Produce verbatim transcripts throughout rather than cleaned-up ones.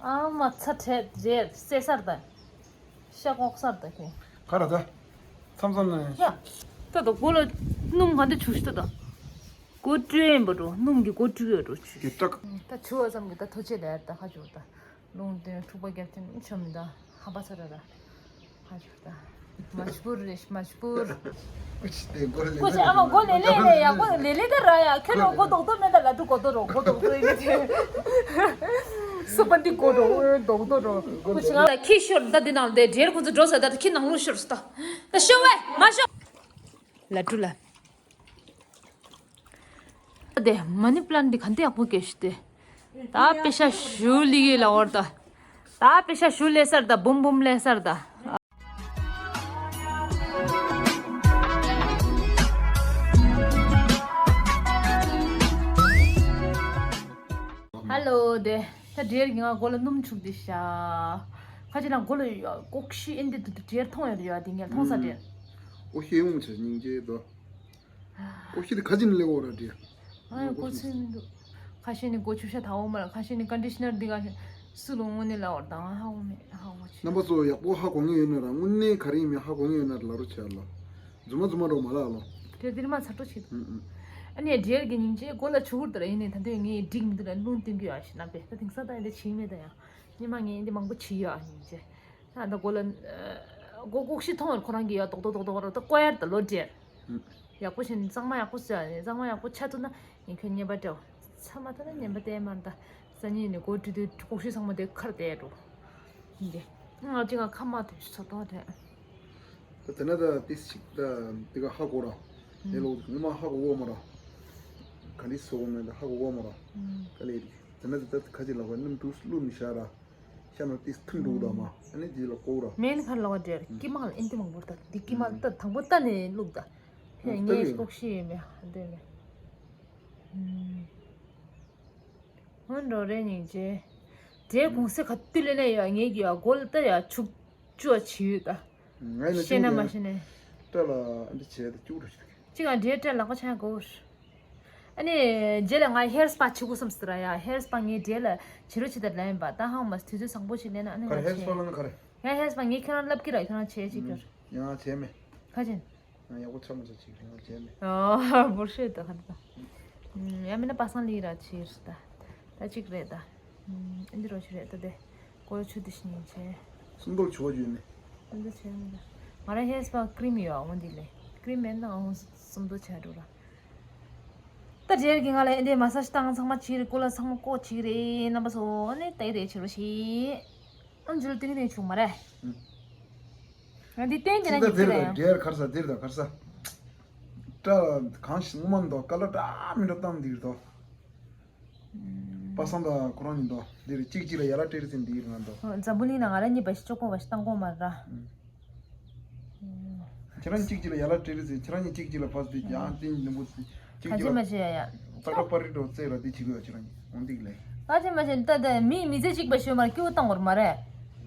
ཨ་མ་ཚ་ཁྲལ་རེད་སེ་སར་དང་། ཤ་ཀོག་སར་དང་ཁྱོད། ག་ར་ད། མཚམས་མཚམས་ན། ཡ། ད་ད་མགོ་ལ་སྣུམ་ག་འདྲ་བྱུག་ཤི་ད་ད། མགོ་བཀྲུས་ཡིན་པ་འགྲོ་སྣུམ་གྱི་མགོ་བཀྲུས་ཡོད་འགྲོ་ཆུ། གི་སྐྲག་ད་ཆུ་བ་ཙམ་གྱི་ད་ཐོ་ཆེ་ལས་ད་ཁ་བྱུག་ད། རླུང་བསྟན་འཁྲུག་པ་རྒྱབ་ཀྱིན་ཆོ་མི་ད། ཧ་པ་ཚ་ར་ར། ཧ་ཆུ་ད། མ་ཤི་པུར་རེ་ཤི་མ་ཤི་པུར། ཀུ་ཤི་དེ་མགོ་ལ་ཀུ་ཤི་ཨ་མ་མགོ་ལེ་ལེ་ལེ་ཡག་པོ་ལེ་ལེ་ད་ར་ཡ་ཁྱོད་རོ་མགོ་རྡོག་རྡོག་མེད་ད་ལ་ཏུ་མགོ་རྡོག་རོ་མགོ་རྡོག་རྡོག་ཡིན་ཏེ། སུ་པ་འདི་མགོ་རྡོག་རྡོག་རྡོག་རོ་ཀུ་ཤི་ང་ལ་ཁྱི་ཤོར་ད་འདི་ནང་དེ་འབྲེལ་ཁོ་ཚོ་འགྲོ་ས་ད་ཁྱི་ནང་ལོགས་ཤོར་ས་ད། ད་ཤོ་བས་མ་ཤོ། ལ་ཀྲུ་ལ། དེ་མ་ནི་པི་ལན་འདི་ག་འདི་ཡག་པོ་སྐྱེས་ཤི་དེ། ད་པེ་ཤ་ཞུ་ལི་གི་ལ་བར་ད། ད་པེ་ཤ་ཞུ་ལེ་སར་ད་བུམ་བུམ་ལེ་སར་ད། ཧ་ལོ་དེ། ད་འབྲེལ་གྱི་ང་མགོ་ལ་སྣུམ་བྱུག་དེ་ཤ། ཁ་ཅིག་ན་མགོ་ལ་ཡོད་ཀོག་ཤི་ཨིན་དེ་དུ་འབྲེལ་མཐོང་ཡོད་ཡོད་དེ་ངས་མཐོང་ས་འབྲེལ། ཀོག་ཤི་ཡོང་ཆེ་སྙིང་རྗེ་དོ། ཀོ་ཤི་དེ་ཁ་ཅིན་ལེ་འོ་ར་དེ། ཨ་ཡ་ཀོ་ཤི་མི་འདུག་ཁ་ཤས་ནི་ཀོ་ཆུ་ཤ་ཐའོ་མ་ལ་ཁ་ཤས་ནི་ཀོན་ཌི་ཤི་ནར་འདི་ག་ཤས་སུ་ལོ་དངོས་གནས་ལ་འོར་དང་ཧ་འོ་མེད་ཧ་འོ་ཆི། རྣམ་པ་ཚོ་ཡག་པོ་ཧ་གོ་ངེས་ཡོད་ན་ར་དངོས་གནས་ག་རེ་ཡིན་མིན་ཧ་གོ་ངེས་ཡོད་ན་ར་ལ་རོ་ཆེ་ལ། རྫུན་མ་རྫུན་མ་རོ་མ་ལ་ལོ། དེ་དེར་མ་ཚ་སྤྲོ་ཆེ་འདུག་ཨ་ནི་འབྲེལ་གྱི་སྙིང་རྗེ་མགོ་ལ་ཆུ་བུར་དུ་ར་ཡིན་ནས་ད་དུང་ངས་འགྲིག་མི་འདུག་ལ་རླུང་བསྟན་རྒྱུ་ཡ་ཞིག་ན་པས་ད་དེང་སང་ད་ཡིན་ད་ཆིག་མེད་ད་ཡང་ཉི་མ་ངས་འདི་མང་པོ་བྱི་ཡོད་ཨ་སྙིང་རྗེ། ད་ད་གོ་ལ། གོ་ལྐོག་ཤི་ཐོང་བར་ཁོ་རང་གི་ཡ་ཏོག་ཏོག་ཏོག་ཏོག་ར་ད་ཀོ་ཡར་ད་ལོ་འབྲེལ། ཡག་པོ་བྱས་ནས་གཙང་མ་ཡག་པོ་བཟོས་ནས་གཙང་མ་ཡག་པོ་ཆ་ཐུབ་ན་ངས་ཁྱོད་ཉན་པ་སྤྲད། ཆ་མ་ཐུབ་ན་ཉན་པ་སྟེར་མ་རེད་ད། སང་ཉིན་ནས་གོ་བཀྲུས་དུས་ལྐོག་ཤི་ཚང་མ་དེ་ཁར་བསྡད་འགྲོ། ཡིན་ཏེ། ང་གཅིག་ང་ཁ་མ་ཐུབ་ཤི་ཚོ་ཏོག་དེ། ད་དེ་ན་ད་ཏིས་ཅིག་ད་དེ་ག་ཧ་གོ་ར། དེ་ལོ་ངོ་མ་ཧ་གོ་གོ་མ་ར། ག་འདྲི་སོ་གོ་མེད་ད་ཧ་གོ་གོ་མ་ར། ག་ལེ་རི་དེ་ན་ད་ད་ཁ་ཅིག་ལ་གོ་སྣུམ་དུ་བླུགས་མི་ཤ་ར། ཤ་ན་ཏིས་ཐུང་འགྲོ་གི་འདུག་མ་ཨ་ནི་དེ་ལ་ཀོ་ར། མེན་ཁར་ལོག་འདྲེར་ཀི་མ་ལ་ཨིན་ཏི་མང་པོ་ད་འདི་ཀི་མ་ལ་ད་དང་པོ་ད་ནས་བླུགས་ད། ཧེ་ངས་ལྐོག་ཤི་ཡོད་མེད་འདོད་མེད། ཧོན་འགྲོ་རེ་སྙིང་རྗེ། དེའི་གུང་སེ་ག་དུས་ལེ་ལེ་ཡོད་ངས་ཀྱི་ཡོད་གོ་ལ་ད་ཡ་ཆུག་ཅོ་ཆི་ཡོད་ད། ང་ཡིན་ན་ཤེས་ན་མ་ཤེས་ནས། སྐྲ་ལ་འདི་བྱས་ཏེ་ཅུག་རུ་ཞིག་ཅིག་ཨ་འདྲེ་སྐྲ་ལག་པ་ཆ་གོ་ཨ་ནི་རྗེས་ལ་ང་ཧེར་སྤ་བྱེད་དགོས་བསམ་ཟེར་ཡ་ཧེར་སྤ་ངའི་འདྲེ་ལ་བྱེད་རོགས་བྱེད་དར་ལན་པ་ད་ཧང་མ་དུས་ཚོད་བཟང་པོ་ཞིག་ལེན་ན་ཨ་ནི་ཁར་ང་ཧེར་སྤ་བྱེད་ལ་ན་ཁར། ཡ་ཧེར་སྤ་ངས་ཁྱོད་རང་ལབ་ཀྱི་ར་ཁྱོད་རང་བྱེད་ཅིག་ཁྱོད། ཡང་བྱས་མེད། ཁ་ཅན། ང་ཡག་པོ་ཆ་མ་ཆ་ཅིག་ཡང་བྱས་མེད། ཨ་བོར་ཤོད་ད་ཁ་ད། ཡ་མིན་ན་པ་སང་ལི་ར་ཕྱིར་ད། ད་ཅིག་རེད་ད། ཨིན་འདི་རོ་ཆུ་རེད་ད་དེ། གོ་ཆུ་དེ་ཤི་ཉིན་ཆེ། སུམ་མདོ་ཆུ་བ་བརྒྱུད་ནས། སུམ་མདོ་ཆེ་མི་ད། ང་རང་ཧེར་སྤ་ཀྲིམ་ཡོད་ཨ་འོ་འདི་ལས། ཀྲིམ་མེད་ན་ཨ་འོ་སུམ་མདོ་ཆེ་འགྲོ་ར། ད་རྗེར་གི་ང་ལ་ཨིན་འདི་མ་སཱ་ཇི་བཏང་ཚང་མ་ཕྱིར་གོ་ལ་ཚང་མ་ཀོ་ཕྱིར་རེད་རྣམ་པ་ཚོ་ཨ་ནི་ད་ཡི་རེད་ཕྱིར་རོ་ཤི། ཨང་ཇུ་ལ་ཏིང་ཏིང་བྱུང་མ་རེད། ང་འདི་ཏན་ཏན་ཅིག་ན་ད་འདིར་ད་འདིར་ཁར་ས་འདིར་ད་ཁར་ས། སྐྲ་གང་ཞིག་ངོ་མ་འདུག་ཀ་ལ་འདྲ་མི་འདྲ་བཏང་འདིར་འདུག་པ་སང་ད་ཁོ་རང་ཉིད་འདུག་འདིར་གཅིག་གཅིག་ལ་ཡ་ལ་སྤྲེལ་ཟིན་འདིར་ང་འདུག་འཛམ་བུ་གླིང་ན་ང་རང་གཉིས་པ་ཞིག་ཅོག་པོ་བ་ཞིག་བཏང་གོ་མ་ར། ཁྱེད་རང་གཅིག་གཅིག་ལ་ཡ་ལ་སྤྲེལ་རེད་ཟེར། ཁྱེད་རང་གཉིས་གཅིག་གཅིག་ལ་ཕར་ཟེར་ཡང་ཏིང་ནི་མོ་ཟེར། གཅིག་གཅིག་ལ་ད་ཀྲ་པ་རི་འགྲོ་རྩེ་ར་དེ་བྱེད་དགོས་ཁྱེད་རང་གཉིས་འོང་འདིག་ལེ། ད་ཅི་མ་བྱེད་ད་ད་མི་མི་ཚེ་གཅིག་པ་ཤོད་མར་སྐྱིད་པོ་བཏང་བར་མ་རེད།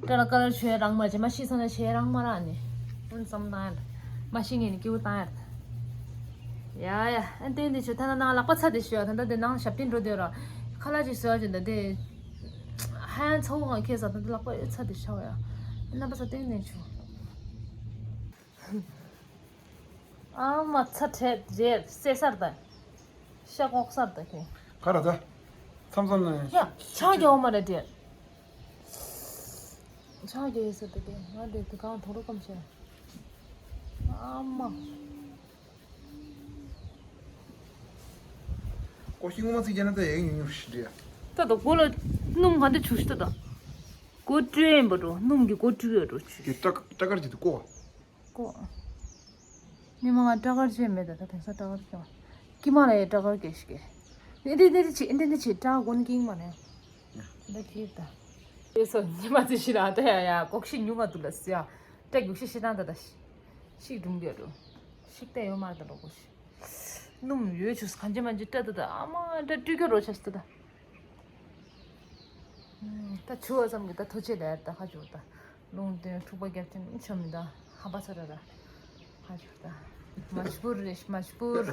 ཀྲ་ལ་ཀ་ལ་ཆོས་རང་མ་བྱེད་མ་ཤི་སོང་ན་ཆེ་རང་མ་ར་ནི། འོན་ཙམ་བཏང་ཡར། མ་ཤི་ངེས་ནི་སྐྱིད་པོ་བཏང་ཡར། ཡ་ཡ་ཨན་ཏེན་དེ་ཆོས་ཐ་ན་ནང་ལག་པ་ཚ་དེ་ཤོད་ད་ད་དེ་ནང་ཞབས་བརྟན་འགྲོ་དེ་ར། ཁ་ལག་ཅིག་བཟོ་ཡ་ཅིག་ད་དེ། ཧ་ཡང་ཚ་བོ་གང་ཁེལ་ས་ད་དེ་ལག་པ་ཡོད་ཚ་དེ་ཤོད་ཡ། རྣམ་པ་ཚ་ཏེན་ནས་ཆོ། ཨ་མ་ཚ་ཁྲལ་རེད་སེ་སར་དང་། ཤ་ཀོག་སར་དང་ཁྱོད། ག་ར་ད། མཚམས་མཚམས་ན། ཡ་ཆང་རྒྱག་འོ་མ་རེད་དྲེད། ཆང་རྒྱག་ཡོད་ས་དེ་དེ་ང་དེ་དེ་གང་དོ་རུ་ཀམ་བྱས། ཨ་མ། ཀོ་ཤི་ངོ་མ་ཚིག་རྒྱ་ན་ད་ཡག་ཉུང་ཉུང་ཞིག་འདྲ། ད་ད་མགོ་ལ་སྣུམ་ག་འདྲ་བྱུག་ཤི་ད་ད། མགོ་བཀྲུས་ཡིན་པ་འགྲོ་སྣུམ་གྱི་མགོ་བཀྲུས་ཡོད་འགྲོ་ཆུ། དེ་སྐྲ་སྐྲ་དཀར་གྱི་དུ་ཀོ། ཀོ། ཉི་མ་ང་སྐྲ་དཀར་བྱས་མེད་ད་ད་དེང་སང་སྐྲ་དཀར་སྐྱོ། ཀྱི་མ་ལ་ཡ་སྐྲ་དཀར་སྐྱེ་ཤི་ཀེ། འདི་འདི་འདི་ཆི་འདི་འདི་ཆི་སྐྲ་དགོན་ཀིང་མ་ནས། ད་ཁྱེར་ད། དེ་སོ་ཉི་མ་ཚེ་ཤི་ལ་ད་ཡ་ཡ་ལྐོག་ཤི་ཉུང་ང་འདུག་ལ་སི་ཡ། སྐྲ་རྒྱུག་ཤི་ཤི་ཏང་ད་ད་ཤི། ཤིག་སྒྲུང་རྒྱ་འགྲོ། ཤིག་ཏེ་ཡོད་མ་རེད་ད་ལོ་གོ་ཤི། སྣུམ་ཡོད་ཆུ་གང་ཅི་མ་ཅི་སྐྲ་ད་ད་ཨ་མ་སྐྲ་བཀྲུས་རྒྱ་རོ་ཆ་ཤི་ད་ད། ད་ཆུ་བ་ཙམ་གྱི་ད་ཐོ་ཆེ་ལས་ད་ཁ་ཆུ་ད། རླུང་བསྟན་འཁྲུག་པ་རྒྱབ་ཀྱིན་ཆོ་མི་ད་ཧ་པ་ཚ་ར་ར། ཁ་ཆུ་ད། མ་ཤི་པུར་རེ་ཤི་མ་ཤི་པུར།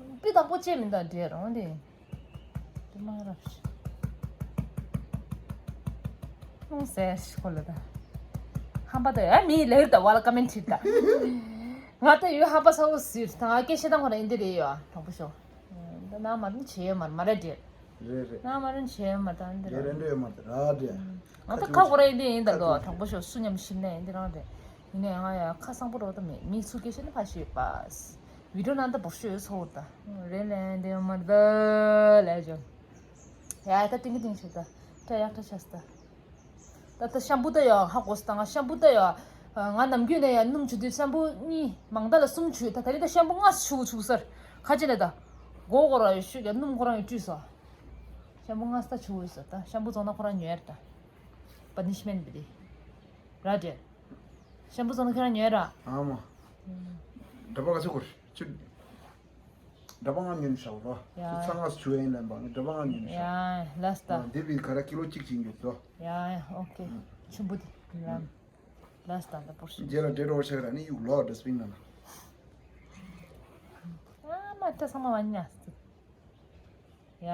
པི་དང་པོ་ཅེས་མིན་ད་འདྲེ་རང་དེ། དེ་མ་རབ་ཤི། ལུང་ཟེར་ཤི་ཁོ་ལ་ད། ཧམ་པ་ད་ཡ་མི་ལེར་ད་ཝ་ལ་ཀ་མེན་ཊི་ད། ང་ད་ཡོད་ཧམ་པ་ས་བོ་ཟིར་ད་ང་སྐད་བཤད་སྟངས་ཁོ་ན་ཨིན་དེ་རེད་ཡོད་དང་པོ་ཤོ། ད་ན་མ་རུན་ཆེ་ཡོད་མ་མ་རེད་འདྲེ། རེད་རེད། ན་མ་རུན་ཆེ་ཡོད་མ་ད་ཨིན་དེ་རེད། རེད་རེད་ཡོད་མ་ད་ར་འདྲེ། ང་ད་ཁ་ཁོ་ར་ཨིན་དེ་ཨིན་ད་ལོ་དང་པོ་ཤོ་སུ་མཉམ་ཤིམ་ན་ཨིན་དེ་རང་རེད། ཡིན་ནའི་ང་ཡ་ཁ་སང་པོ་རོ་ད་མེད་མི་ཚུ་སྐད་བཤད་ན་ཕ་ཤི་ཡོད་པ། བི་ཌིའོ་ནང་ད་འབུར་ཤོད་ཚོར་ད། རེད་ལན་དེ་མར་ད་ལས་བྱུང་། ཡ་ད་ཏིང་གི་ཏིང་ཆུ་ད། ད་ཡག་ད་ཆས་ད། ད་ད་ཤམ་བུ་ད་ཡ་ཧ་གོ་སི་ད་ང་ཤམ་བུ་ད་ཡ། ང་ནམ་རྒྱུན་ནས་ཡ་སྣུམ་བྱུག་དུས་ཤམ་བུ་གཉིས་མང་ད་ལ་གསུམ་བྱུག་ད། ད་རེས་ད་ཤམ་བུ་ལྔ་བྱུག་བྱུག་སར་ཁ་ཅིག་ནས་ད། མགོ་སྐོར་ར་ཡོད་ཤུགས་ཀྱང་སྣུམ་ཁོ་རང་ཡོད་བཀྲུས་སོ། ཤམ་བུ་ལྔ་ད་བྱུག་ཡོད་སོ། ད་ཤམ་བུ་བཙོང་ན་ཁོ་རང་ཉོས་ར་ད། པ་ནི་ཤི་མེན་བི་དེ། ར་ཏྲེ། ཤམ་བུ་བཙོང་ན་ཁོ་རང་ཉོས་ར། ཨ་མ། འདྲ་པ་ག་ཚོད་སྐོར་ཅི། འདྲ་པ་ང་ཉོས་ཤག་རོ། ཡ། ཚང་ང་ཆུ་ཡིན་ལན་པ་ནི་འདྲ་པ་ང་ཉོས་ཤག་ཡ་ལས་ད། འདི་བི་ག་ར་ཀི་ལོ་གཅིག་ཅིག་ཡོད་དོ། ཡ་ཨོ་ཁེ། ཆུམ་བུ་དེ་རམ། ལས་ད་ད་པོར་ཤི། རྗེས་ལ་འདྲེ་རོ་ཆགས་ར་ནི་གཡུག་ལོ་ཌ་སི་བིན་ནང་ལ། ཨ་མ་ད་ཚང་མ་བ་ཉ། ཡ།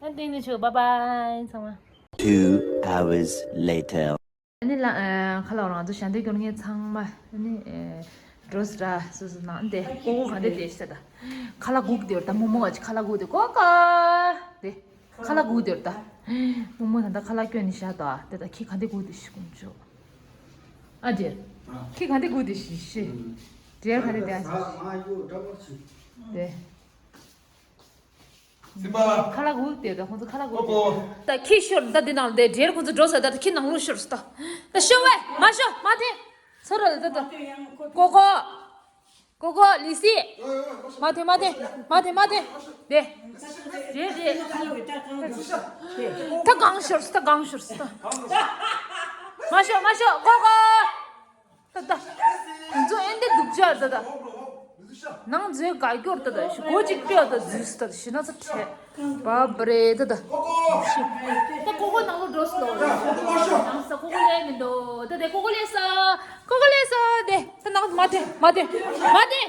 ཨ་ཏིང་ནི་ཆུ་བ་བའི་ཚང་མ། Two hours later. ཨ་ནི་ལ་ཨ་ཁ་ལག་རང་ཚོ་ཞལ་འདོན་སྐྱོར་མཁན་ཚང་མ་ཨ་ནི་ཨེ་འགྲོ་སི་ར་སོ་སོ་ནང་དེ་ཀོ་ཀོ་ག་དེ་དེ་ཤ་ད། ཁ་ལག་སྒུག་དེ་བར་ད་མོ་མོ་ཨ་ཅི་ཁ་ལག་སྒུག་དེ་ཀོ་ཀོ། དེ་ཁ་ལག་སྒུག་དེ་བར་ད། མོ་མོ་ད་ད་ཁ་ལག་སྐྱོན་ནི་ཤ་ད་དེ་ད་ཁྱི་ག་དེ་སྒུག་དེ་ཤི་ཀུན་ཆོ། ཨ་དེ་ཁྱི་ག་དེ་སྒུག་དེ་ཤི་ཤི། དེ་ག་དེ་དེ་ཨ་ཅི་དེ། སེམས་པ། ཁ་ལག་འུག་དེ་ད་ཁོང་ཚོ་ཁ་ལག་འུག་དེ། ད་ཁྱི་ཤོར་ད་འདི་ནང་དེ་འདྲེར་ཁོང་ཚོ་འགྲོ་ས་ད་ད་ཁྱི་ནང་ལོགས་ཤོར་ས་ད། ད་ཤོ་བས་མ་ཤོ་མ་དེ། ཚོ་ར་ད་ད། ཀོ་ཀོ། ཀོ་ཀོ་ལི་སི། མ་དེ་མ་དེ་མ་དེ་མ་དེ། དེ། རེད་རེད། ད་གང་ཤོར་ས་ད་གང་ཤོར་ས་ད། མ་ཤོ་མ་ཤོ་ཀོ་ཀོ། ད་ད། ང་ཚོ་ཨེ་འདི་སྡུག་ཅག་ད་ད། ནང་མཛོད་ག་སྐྱོར་ད་ད་ཞི་གོ་ཅིག་སྤྲོད་ད་འཛུལ་ད་ད་ཞི་ན་ཚ་ཁྲེ། བ་བ་རེ་ད་ད། ད་ཀོ་ཀོ་ནང་ལོ་འགྲོ་སོ། ནང་ས་ཀོ་ཀོ་ལེ་མི་འདུག་ད་དེ་ཀོ་ཀོ་ལེ་ས། ཀོ་ཀོ་ལེ་ས་དེ་ད་ནང་མ་དེ་མ་དེ་མ་དེ།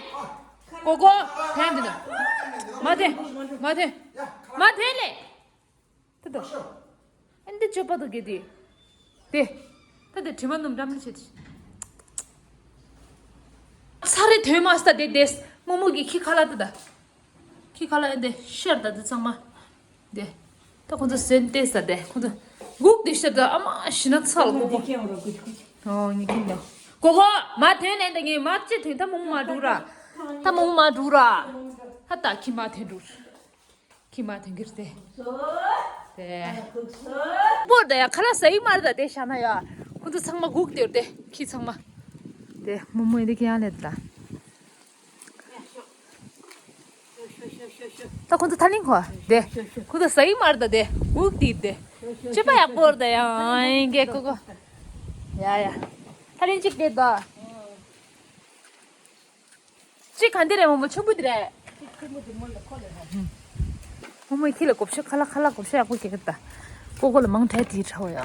ཀོ་ཀོ་ཐན་དེ་ད། མ་དེ་མ་དེ་མ་དེ་ལེ། ད་ད། ཨ་འདི་ཅོ་པ་དུ་གེ་དེ། དེ། ད་དེ་དྲི་མ་ནུམ་འགྲམ་ལ་བྱེད་དེ། ས་རེ་དོན་མ་སྟ་དེ་དེ། མོ་མོ་གི་ཁྱི་ཁ་ལ་ད་ད། ཁྱི་ཁ་ལ་ཨ་འདི་ཤར་ད་དེ་ཚང་མ། དེ། ད་ཁོང་ཚོ་སེན་ཏེ་ས་དེ་ཁོང་ཚོ། སྒུག་དེ་ཤར་ད་ཨ་མ་ཤི་ན་ཚ་ལ་ཀོ་ཀོ། ཨོ་ངི་ཁྱི་ལ། ཀོ་ཀོ་མ་དོན་ནས་ད་ངས་མ་ཅི་དོན་ད་མོ་མོ་མ་འགྲུག་ར། ད་མོ་མོ་མ་འགྲུག་ར། ད་ད་ཁྱི་མ་དོན་འགྲུག་ཁྱི་མ་དེང་གིར་ཏེ། ཏེ། པོར་ད་ཡ་ཁ་ལག་ཟ་ཡི་མར་ད་ཏེ་ཤ་ན་ཡ། ཁོ་ཚོ་ཚང་མ་སྒུག་སྟེ་ཡོད་ཏེ་ཁྱི་ཚང་མ། ཏེ་མོ་མོ་ཡི་ཏེ་ཁྱི་ཡང་ལེ་ད། ད་ཁོ་ཚོ་ཐ་ལིང་ཁོ་ཏེ། ཁོ་ཚོ་ཟ་ཡི་མར་ད་ཏེ་སྒུག་སྟེ་ཏེ། ཅི་པ་ཡག་པོར་ད་ཡ་ཨང་གེ་ཀོ་ཀོ། ཡ་ཡ། ཐ་ལིང་གཅིག་ཏེ་ད། ཅི་ག་འདི་རེད་མོ་མོ་ཆུང་བུ་འདི་རེད། མོ་མོའི་ཁྱི་ལ་གོ་ཤོ་ཁ་ལག་ཁ་ལག་གོ་ཤོ་ཡག་པོ་སྐྱེ་གི་ད། ཀོ་ཀོ་ལ་མང་དྲགས་དེའི་ཁྲ་བོ་ཡ།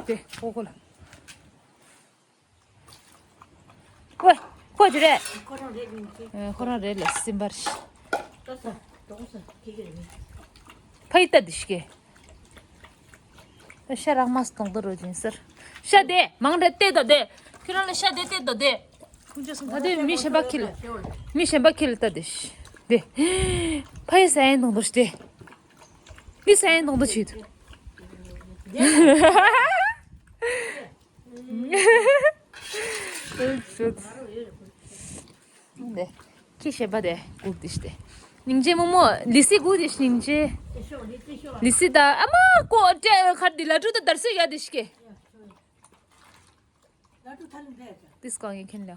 དེ་ཀོ་ཀོ་ལ། ཁོ་ཁོ་ཅི་རེད། ཁོ་རང་རེད་མིན་གྱི། ཨ་ཁོ་རང་རེད་ལ་སིམ་པར་ཤི། ལྟ་ས། གྲོགས་ས། ཁྱེད་ཀྱི་རེད། ཕ་ཡི་ལྟ་དི་ཤི་ཀེ། ད་ཤ་རག་མ་སྟོང་ད་རོ་ཅིན་སར། ཤ་དེ་མང་རེད་ལྟད་དོ་དེ། ཁྱོད་རང་ལ་ཤ་དེ་ལྟད་དོ་དེ། ཁོང་ཚོ་སོང་ད་དེ་མི་གཞན་པ་ཁྱི་ལ། མི་གཞན་པ་ཁྱི་ལ་ལྟ་དི་ཤི། དེ། ཕ་ཡི་ས་ཡན་སྟོང་ད་ཤི་དེ། མི་ས་ཡན་སྟོང་ད་ཤི་དུ། ཨུ་ཤུད། ནེ། ཁྱི་ཞེ་པ་དེ་སྒུག་དེ་ཤི་དེ། སྙིང་རྗེ་མོ་མོ་ལི་སི་སྒུག་དེ་ཤི་སྙིང་རྗེ། ལི་སི་ད་ཨ་མ་ཀོ་ཏྲེ་ཁར་དི་ལ་ཏུ་ད་དར་སི་ཡ་དེ་ཤི་ཀེ། ཏིས་ཀོང་ཡེ་ཁེན་ལོ།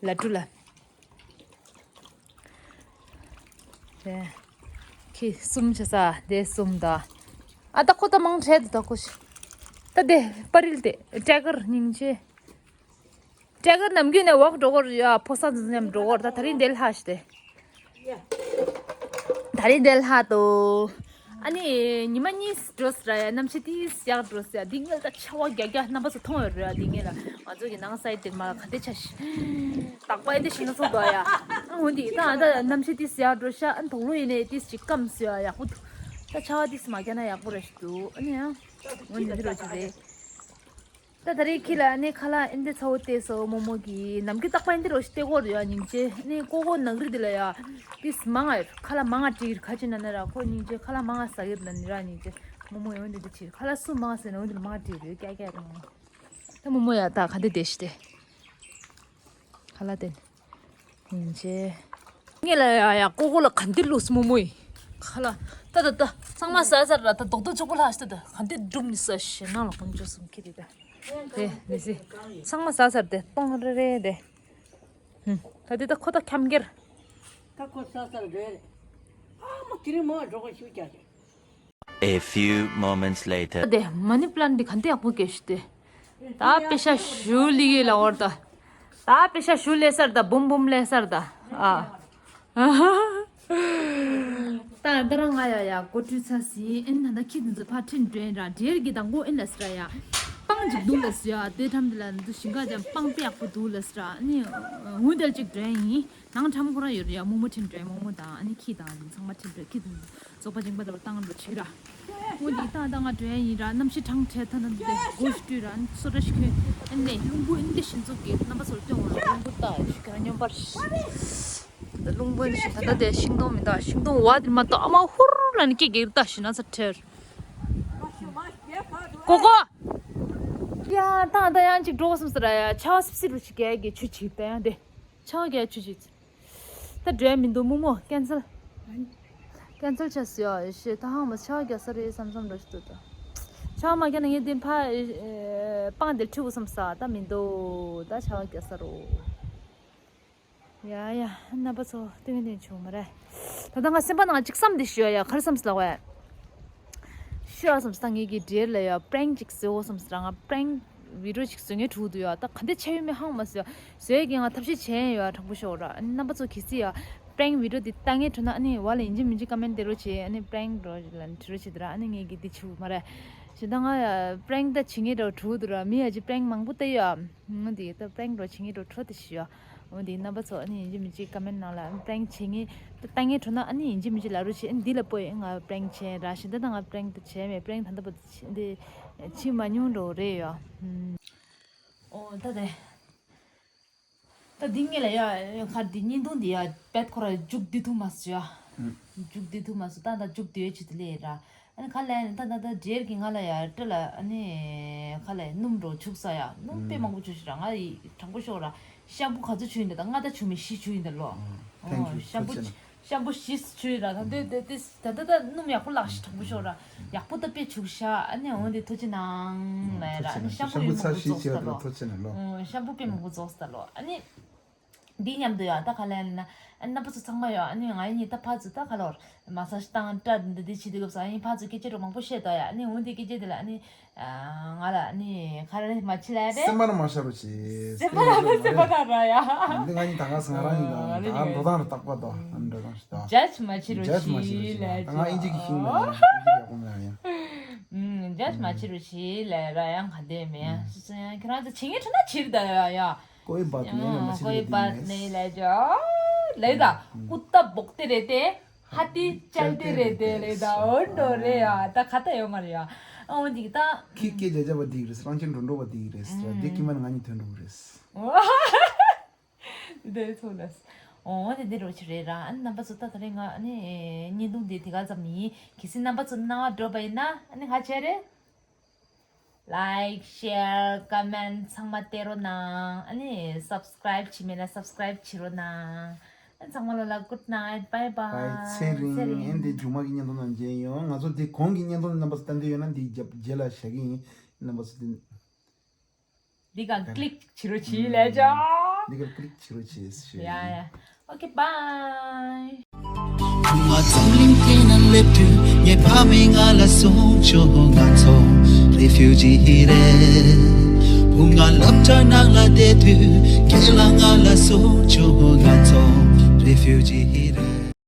ལ་ཏུ་ལ། དེ། ཁྱི་གསུམ་ཆ་ས་དེ་གསུམ་ད། ཨ་ད་ཁོ་ད་མང་ཁྲེད་ད་ཁོ་ཤི། ད་དེ་པ་རིལ་དེ་ཏྲེ་ཀར་སྙིང་རྗེ། ཏྲེ་ཀར་ནམ་རྒྱུན་ནས་ཝོག་འགྲོ་གོ་ཡ་ཕོ་སང་ཙམ་འགྲོ་གོ་ད་ད་རིང་དེ་ལྷ་ཤི་དེ། ད་རིང་དེ་ལྷ་དོ། ཨ་ནི་ཉི་མ་གཉིས་འགྲོ་སི་ར་ཡ་གནམ་གཤིས་ཏིས་ཡག་འགྲོ་སི་ཡ་འདི་ངེད་ད་ཆར་པ་རྒྱག་རྒྱག་རྣམ་པ་ཚོ་མཐོང་ཡོད་རེད་ཡ་འདི་ངེད་ལ་ང་ཚོ་གི་ནང་སའི་དེ་མ་ག་དེ་ཆ་ཤི། དག་པ་ཨེ་དེ་ཤི་ན་ཚོ་དོ་ཡ། ཨ་འོན་ཏེ་ད་ད་གནམ་གཤིས་ཏིས་ཡག་འགྲོ་ཤ་ཨ་དོག་ལོ་ཡིན་ནས་ཏིས་ཅིག་སྐམ་སི་ཡ་ཡག་པོ་འདུག་ད་ཆར་པ་ཏིས་མ་རྒྱག་ན་ཡག་པོ་རེད་ཤི་འདུག་ཨ་ནི་ཡ། འོན་ཏེ་འདི་རོ་ཅི་རེད། ད་ ད་ད་རེས་ཁྱི་ལ་ནི་ཁ་ལག་ཨེ་འདི་ཚ་བོ་སྟེར་སོང་། རྨོ་མོ་གིས་ནམ་རྒྱུན་རྟག་པར་ཨེ་འདི་རོ་ཞིག་སྟེར་གོ་རེད་ཡ། སྙིང་རྗེ། ནི་ཀོ་ཀོ་ནག་རི་འདི་ལ་ཡ་ཏིས་མང་ང་ཁ་ལག་མང་ང་སྤྲད་ཁ་ཅིག་ན་ན་ར། ཁོ་སྙིང་རྗེ་ཁ་ལག་མང་ང་ཟ་གི་ན་ནི་ར། སྙིང་རྗེ། རྨོ་མོ་ཡོང་འདི་འདི་ཕྱིར་ཁ་ལག་སུ་མང་ང་ཟེར་ན་འོན་འདི་ལ་མང་ང་སྤྲད་རེད། ཀྱ་ཀྱ་རེད། ད་རྨོ་མོ་ཡ་ད་ག་འདི་བསྡད་ཤི་སྟེ། ཁ་ལག་དེ་ཡིན་ཆེ། ངས་ལ་ཡ་ཡ་ཀོ་ཀོ་ལ་ག་འདི་ལུས་རྨོ་མོ་ཡིན། ཁ་ལག་ད་ད་ད་ཚང་མ་ཟ་ཟ་ར། ད་རྡོག་རྡོག་གཅིག་པོ་ལྷག་ཤི་ད། ག་འདི་སྒྲུབ་ནི་ཟ་ཤི་ནང་ལ་ཁོང་ཅོ་སུམ་ཁྱི་དེ་ད། དེ་མི་སྲིད། ཚང་མ་ཟ་ཟ་ར་དེ་སྟོང་རེ་རེ་དེ། ཧུམ། ད་དེ་ད་ཁོ་ད་འཁྱམ་གེར། ད་ཁོ་ཟ་ཟ་ར་རེད། ཨ་མ་དེ་རིང་མ་འགྲོ་ག་ཤུ་རྒྱག་གི། A few moments later. དེ་མ་ནི་པི་ལན་འདི་ག་འདི་ཡག་པོ་སྐྱེས་ཤི་སྟེ། ད་པེ་ཤ་ཞུ་ལི་གི་ལ་བར་ད། ད་པེ་ཤ་ཞུ་ལེ་སར་ད་བུམ་བུམ་ལེ་སར་ད། ཨ། ད་ད་རང་ང་ཡ་ཡ་གོ་ཁྲུས་ཚ་སི་ཨེན་ད་ད་ཁྱི་འདི་ཚོ་ཕ་ཁྲིན་ཏྲེན་ར་འབྲེལ་གི་དང་གོ་ཨེན་ལ་སི་ར་ཡ། སྤང་ཅིག་འདུག་ལ་སི་ཡ། དེ་ཁྲམ་འདི་ལ་འདི་ཞིང་ཁ་ཅན་སྤང་དཔེ་ཡག་པོ་འདུག་ལ་སི་ར། ཨ་ནི་འུ་དལ་ཅིག་ཏྲེན་ཡིན། ནང་ཁྲམ་ཁོ་རང་ཡོད་རེད་ཡ། རྨོ་མོ་ཁྲིན་ཏྲེན། རྨོ་མོ་དང་ཨ་ནི་ཁྱི་དང་ཚང་མ་ཁྲིན་ཏྲེན། ཁྱི་དང་བཙོག་པ་ཅིང་པ་དང་བཏང་རོ་ཆིག་ར། འོ་འདི་བཏང་བཏང་ང་ཏྲེན་ཡིན་ར། གནམ་གཤིས་གྲང་འཕྲལ་ཐ་ན་འདི་སྒོ་ཞིག་བཀྲུས་ར། སོ་འདྲ་ཞིག་གྱོན། ཨ་ནི་རླུང་བུ་ཨ་ནི་འདི་ཞིག་འཛུགས་ཀྱི་རྣམ་པ་ཚོར་སྟོན་འོང་ར། རླུང་བུ་ལྟ་ཞིག་ག་སྙོམས་པར། རླུང་བུ་ཨ་ནི་ཞིག་ད་ལྟ་དེ་ཤིང་སྡོང་མི་འདུག་ཤིང་སྡོང་བ་དེ་མ་གཏོགས་ཨ་མ་ཧུར་ལ་ནི་སྐད་རྒྱག་ལྟ་ཞིག་ན་ཚ་ཁྲེར། ཀོ་ཀོ། ཡ་ད་ད་ཡང་ཅིག་འགྲོ་བསམ་ས་ར་ཡ། ཆ་བ་སིབ་སིབ་རུ་ཞིག་རྒྱག་གི་ཆུ་ཆིག་ད་ཡང་དེ། ཆ་བ་རྒྱག་ཆུ་ཆིག་ད་འགྲོ་ཡ་མི་འདུག་རྨོ་མོ། ཀན་སལ། ཀན་སལ་བྱས་སོང་ཡ། ཤེས་ད་ཧང་མ་ཆ་བ་རྒྱག་ས་རེད་བསམ་བསམ་འདྲ་ཞིག་འདུག་ད་ཆ་བ་མ་རྒྱག་ན་ངས་འདི་ཕ་ཨེ་སྤང་དེ་ཁྲིད་འོ་བསམ་ས། ད་མི་འདུག་ད་ཆ་བ་རྒྱག་ས་རོ། ཡ་ཡ། རྣམ་པ་ཚོ་སྟོན་གི་ནས་བྱུང་མ་རེད། ད་ལྟ་ང་སེམས་པ་ནང་གཅིག་བསམ་དེ་ཞུ་ཡ། ཡ་ག་རེ་བསམ་སི་ལ་བས། ཤོ་ཨ་སམ་སི་ད་ངེད་ཀྱི་འབྲེལ་ལ་ཡ་པྲེང་ཅིག་བཟོ་སམ་སི་ར། ང་པྲེང་བི་ཌིའོ་ཅིག་བཟོ་ངེས་འགྲོ་འདུག་ཡ། ད་ག་འདྲ་ཆེ་ཡོད་མེད་ཧང་མ་སི་ཡ། བཟོས་ཀྱི་ང་ཐབས་ཤེས་བྱས་ཡོད་ཡ། དྲང་པོ་ཤོད་ར། ཨ་ནི་རྣམ་པ་ཚོ་གལ་སྲིད་ཡ་པྲེང་བི་ཌིའོ་འདི་ལྟ་ངེས་འགྲོ་ན། ཨ་ནི་བ་ལ་ཡིན་གཅིག་མིན་གཅིག་ཀ་མེན་ཊི་དེ་རོ་བྱེད། ཨ་ནི་པྲེང་འགྲོ་ལ་ཁྲི་རོ་བྱེད་དུ་ར། ཨ་ནི་ངེད་ཀྱི་འདི་ཆུ་མ་རེད། ཞེ་ད་ང་ཡ་པྲེང་ད་བྱེད་ངེས་འགྲོ་འགྲོ་འདུག་ར། མི་ཡ་ཅིག་པྲེང་མང་པོ་ལྟ་ཡོད་ཡ། ང་འདི་ད་པྲེང་འགྲོ་བྱེད་ངེས་འགྲོ་འགྲོ་དེ་ཤི་ཡ། འོ་འདི་རྣམ་པ་ཚོ་ཨ་ནི་ཡིན་གཅིག་མིན་གཅིག་ཀ་མེན་ཊི་ནང་ལ་པྲེང་བྱེད་ངེས་ད་ལྟ་ངས་འགྲོ་ན། ཨ་ནི་ཡིན་གཅིག་མིན་གཅིག་ལབ་རོགས་བྱེད། ཨ་ནི་འདི་ལ་པོ་ཡིན། ང་པྲེང་བྱས་ར། ཞེ་ད་ད་ང་པྲེང་ད་བྱས་མེད། པྲེང་ད་ལྟ་བུ་འདི་འདི་བྱེད་མ་མྱོང་འགྲོ་རེད་ཡ། ཨོ་ད་དེ་ད་འདི་ངས་ལ་ཡ་ཁ་འདི་བརྙན་ཐུང་འདི་ཡ་བེད་ཁོ་ར་མཇུག་འདི་ཐུག་མ་སོང་ཡ། མཇུག་འདི་ཐུག་མ་སོང་། ད་ད་མཇུག་འདི་ཡོད་ཆེད་དུ་ལས་ར། ཨ་ནི་ཁ་ལས་ནི་ད་ད་ད་འབྲེལ་གྱི་ང་ལ་ཡ་སྤྲེལ་ལ་ཨ་ནི་ཁ་ལས་སྣུམ་རོ་བྱུག་ས་ཡ། སྣུམ་དཔེ་མང་པོ་བྱུག་ཤི་ར། ང་ཡི་དྲང་པོ་ཤོད་ར། ཤམ་བུ་ག་ཚོད་བྱུག་ཡིན་ད། ད་ང་ད་བྱུག་མེད་བཞི་བྱུག་ཡིན་ད་ལོ། ཐན་ཀྱུ། ཤམ་བུ་ཐུགས་རྗེ་གནང་། ཤམ་བུ་བཞི་བྱུག་ཡིན་ར། ད་འདི་འདི་འདི་ད་ད་ད་སྣུམ་ཡག་པོ་ལག་ཤི་དྲང་པོ་ཤོད་ར། ཡག་པོ་ད་དཔེ་བྱུག་ཤ། ཨ་ནི་འོ་འདི་ཐུགས་རྗེ་གནང་ལ་ཡ་ར། ཨ་ནི་ཤམ་བུ་ཡག་པོ་མང་པོ་རྫོགས་ས་ད་ལོ། ཐུགས་རྗེ་གནང་ལོ། ཤམ་བུ་དཔེ་མང་པོ་རྫོགས་ས་ད་ལོ། ཨ་ནི། འདི་མཉམ་དུ་ཡང་ད་ག་ལ་ཡིན་ན། ཨ་རྣམ་པ་ཚོ་ཚང་མ་ཡང་ཨ་ནི་ང་ཡི་ཉིད་ད་ཕར་ཚུར་ད་ག་ལོར་མ་ས་ཞི་བཏང་སྐྲ་འདི་འདི་བྱེད་དུས་སྐབས་སུ་ཨ་ནི་ཕར་ཚུར་སྐད་ཆ་རོ་མང་པོ་བཤད་དོ་ཡ། ཨ་ནི་འོན་ཏེ་སྐད་ཆ་འདི་ལ་ཨ་ནི་ང་ལ་ཨ་ནི་ག་རེ་མ་བྱེད་ལ་རེད། སེམས་པ་ན་མ་ཤར་རོ་བྱེད། སེམས་པ་ན་སེམས་པ་ན་ར་ཡ། འདི་ང་ཉིད་ད་ག་སང་རང་ཡིན་ད་ད་འགྲོ་སྟངས་ར་རྟག་པ་དོ། འགྲོ་སྟངས་ཞིག་དོ། ཇཇ་མ་བྱེད་རོ་ཇཇ་མ་བྱེད་རོ་བྱེད་ལ་ད་ང་ཨིན་ཇི་གི་ཤིང་ལ་ཨིན་ཇི་ཡག་པོ་མེད་ཡ། ཇཇ་མ་བྱེད་རོ་བྱེད་ལ་ར་ཡང་ག་འདོད་མེད་ཡ། སོ་སོ་ཡང་ཁྱེད་རང་ཚོ་བྱེད་ངེས་འཕྲོ་ན་བྱེད་ད་ཡ་ཡ། कोई बात नहीं, कोई बात नहीं ལས་ཀྱང་ལས་ད། कुत्ता भौंकते रहते हैं, हाथी चलते रहते हैं ལས་ད། འོ་འགྲོ་རེད་ཡ། ད་ཁ་ད་ཡོད་མ་རེད་ཡ། འོ་འདི་ད། ཁྱི་སྐད་རྒྱག་རྒྱག་པ་འདི་རེད། རང་ཁྱིམ་འགྲོ་འགྲོ་བ་འདི་རེད། དེ་ཀྱི་མ་ང་གཉིས་ཐོན་འགྲོ་གི་རེད། འདི་ཚོ་ལ། འོ་འདི་འདི་རོ་ཆི་རེད་ར། ཨ་ནི་རྣམ་པ་ཚོ་ད་ད་རེས་ང་ཨ་ནི་བརྙན་ཐུང་འདི་དེ་ག་ཙམ་ཡིན། གལ་སྲིད་རྣམ་པ་ཚོ་སྣང་བ་འགྲོ་བ་ཡིན་ན་ཨ་ནི་ཧ་ཆེ་རེད། Like, share, comment ཚང་མ་སྟེར་རོགས་གནང་། ཨ་ནི་subscribe བྱས་མེད་ན་subscribe བྱེད་རོགས་གནང་། ཨ་ཚང་མ་ལ་ལ་good night, bye bye. ཚེ་རིང་། ཚེ་རིང་། ཨེ་འདི་མཇུག་མ་གི་བརྙན་ཐུང་ནང་མཇལ་ཡོང་། ང་ཚོ་འདི་གོང་གི་བརྙན་ཐུང་རྣམ་པ་ཚོ་ལྟ་འདོད་ཡོད་ན་འདི་རྒྱབ་རྗེས་ལ་བཞག་གི་ཡིན། རྣམ་པ་ཚོ་འདི་འདི་ག་click བྱེད་རོགས་བྱེད་ལས་ཀྱང་། འདི་ག་click བྱེད་རོགས་བྱེད་ཞུ། ཡ་ཡ། Okay, bye. ང་འཛམ་གླིང་འདི་ན་སླེབས་དུས་ངའི་ཕ་མས་ང་ལ་གསུངས་བྱུང་། ང་ཚོ་refugee རེད། བུ་ང་སློབ་གྲྭ་ནང་ལ་བསྡད་དུས་ཁྱེད་ལ་ང་ལ་གསུངས་བྱུང་། ང་ཚོ་refugee རེད།